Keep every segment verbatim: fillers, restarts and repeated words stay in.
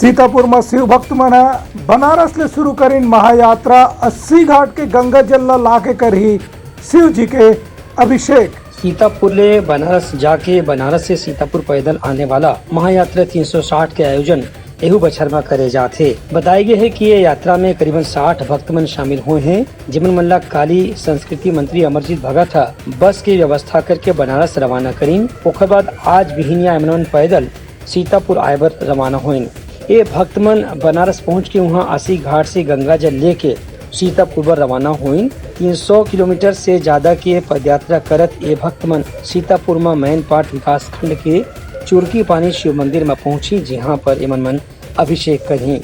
सीतापुर म शिव भक्त मन ह बनारस ले शुरू करिन महायात्रा, अस्सी घाट के गंगा जल ल लाके करही शिव जी के अभिषेक। सीतापुर ले बनारस जाके बनारस से सीतापुर पैदल आने वाला महायात्रा तीन सौ साठ के आयोजन एहू बछर म करे जात हे। बताए गे हे कि ये यात्रा में करीबन साठ भक्त मन शामिल होए हें, जेमन मन ला काली संस्कृति मंत्री अमरजीत भगत ह बस के व्यवस्था करके बनारस रवाना करिन। ओखर बाद आज बिहिनिया एमन मन पैदल सीतापुर आए बर रवाना होइन। ये भक्त मन बनारस पहुंच के उहां अस्सी घाट से गंगा जल लेके सीतापुर बर रवाना होइन। तीन सौ किलोमीटर से ज्यादा के पदयात्रा करत ये भक्त मन सीतापुर म मैनपाट विकास खंड के चुरकी पानी शिव मंदिर म पहुंची, जिहां पर एमन मन अभिषेक करही।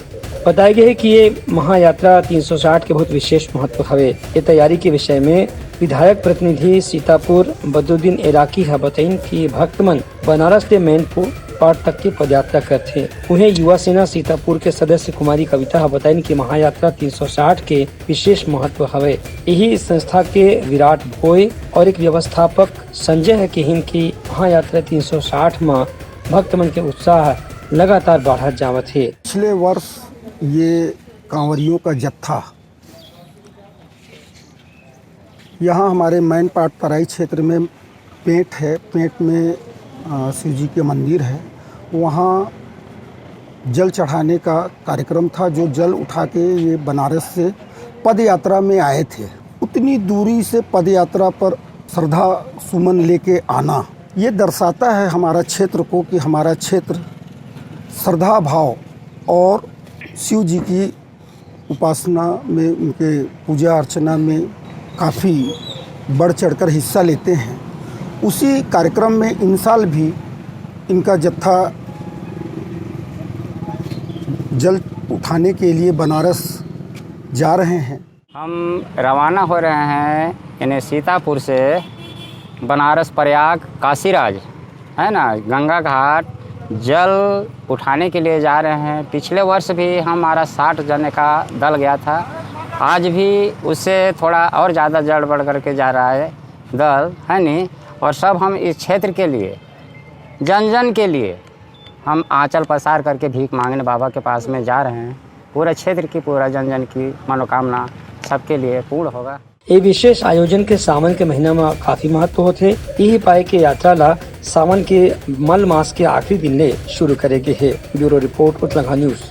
बताए गे हे कि ये महायात्रा तीन सौ साठ के बहुत विशेष महत्व हवे। ये तैयारी के विषय में विधायक प्रतिनिधि सीतापुर बदरुद्दीन इराकी ह बताइन कि भक्त मन बनारस ले मैनपाट तक के पदयात्रा करथे। उहें युवा सेना सीतापुर के सदस्य कुमारी कविता ह बताइन कि महायात्रा तीन सौ साठ के विशेष महत्व हवे। यही संस्था के विराट भोय और एक व्यवस्थापक संजय ह किहिन कि महायात्रा तीन सौ साठ म भक्त मन के उत्साह लगातार बढ़त जावत हे। पिछले वर्ष ये कांवरियों का जत्था यहाँ हमारे मैनपाट तराई क्षेत्र में पेंट है, पेंट में, अ, शिव जी के मंदिर है, वहाँ जल चढ़ाने का कार्यक्रम था, जो जल उठा के ये बनारस से पद यात्रा में आए थे। उतनी दूरी से पद यात्रा पर श्रद्धा सुमन लेके आना, ये दर्शाता है हमारा क्षेत्र को कि हमारा क्षेत्र श्रद्धा भाव और शिव जी की उपासना में, उनके पूजा अर्चना में काफ़ी बढ़ चढ़कर हिस्सा लेते हैं। उसी कार्यक्रम में इन साल भी इनका जत्था जल उठाने के लिए बनारस जा रहे हैं। हम रवाना हो रहे हैं, यानी सीतापुर से बनारस, प्रयाग, काशीराज, है ना, गंगा घाट जल उठाने के लिए जा रहे हैं। पिछले वर्ष भी हमारा साठ जने का दल गया था, आज भी उससे थोड़ा और ज़्यादा जड़ बढ़ करके जा रहा है दल, है नी। और सब हम इस क्षेत्र के लिए, जन जन के लिए हम आंचल पसार करके भीख मांगने बाबा के पास में जा रहे हैं। पूरा क्षेत्र की, पूरा जन जन की मनोकामना सबके लिए पूर्ण होगा। ये विशेष आयोजन के सावन के महीना में काफी महत्व होथे। यही पाए के यात्रा ला सावन के मल मास के आखिरी दिन ले शुरू करे गे हे। Bureau report, Utlangha news.